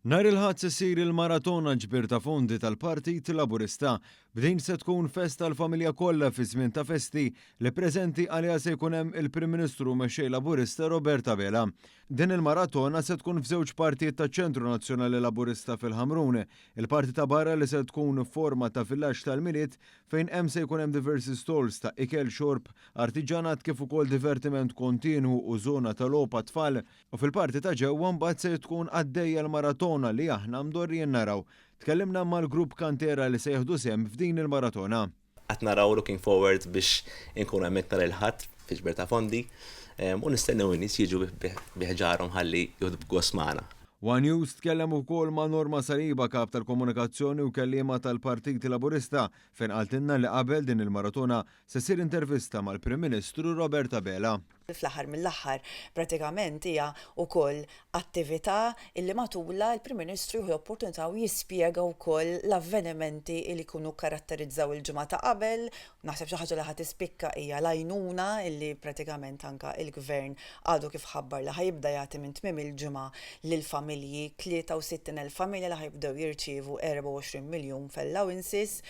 Nhar il-Ħadd se ssir il-maratona ġbir ta' fondi tal-Partit Laburista. B'din se tkun festa l-familja kollha fi żmien ta' festi li preżenti għaliha se jkun hemm il-Prim Ministru u Mexxej Laburista Robert Abela. Din il-maratona se tkun f'żewġ partijiet taċ-Ċentru Nazzjonali Laburista fil-Ħamrun. Il-parti ta' barra li se tkun forma ta' villaġġ tal-Milied fejn hemm se jkun hemm diversi stalls ta' ikel, xorb, artiġanat kif ukoll divertiment kontinwu u żona ta' logħob għat-tfal. U fil-parti ta' ġewwa mbagħad se tkun għaddejja l-maratona li aħna mdorrijin naraw. Tkellimna mal-grupp Kantera li se jieħdu sehem f'din il-maratona. Qed naraw looking forward biex inkunu hemmhekk nhar il-Ħadd fi ġbir ta' fondi u nistennew in-nies jiġu bi ħġarhom ħalli jieħdu gost magħna. One News tkellem ukoll ma' Norma Saliba, kap tal-komunikazzjoni u kelliema tal-Partit Laburista, fejn qaltilna li qabel din il-maratona se ssir intervista mal-Prim Ministru Robert Abela. Fl-aħħar mill-aħħar, pratikament hija wkoll attività illi matulha l-Prim Ministru jieħu l-opportunità u jispjega wkoll l-avvenimenti li jkunu kkaratterizzaw il-ġimgħa ta' qabel. Naħseb xi ħaġa li ħa tispikka hija l-għajnuna illi pratikament anke l-Gvern għadu kif ħabbar li ħa jibda jagħti minn tmiem il-ġimgħa lill-familji, 63,000 familja li ħa jibdew jirċievu 24 miljun f'allowances.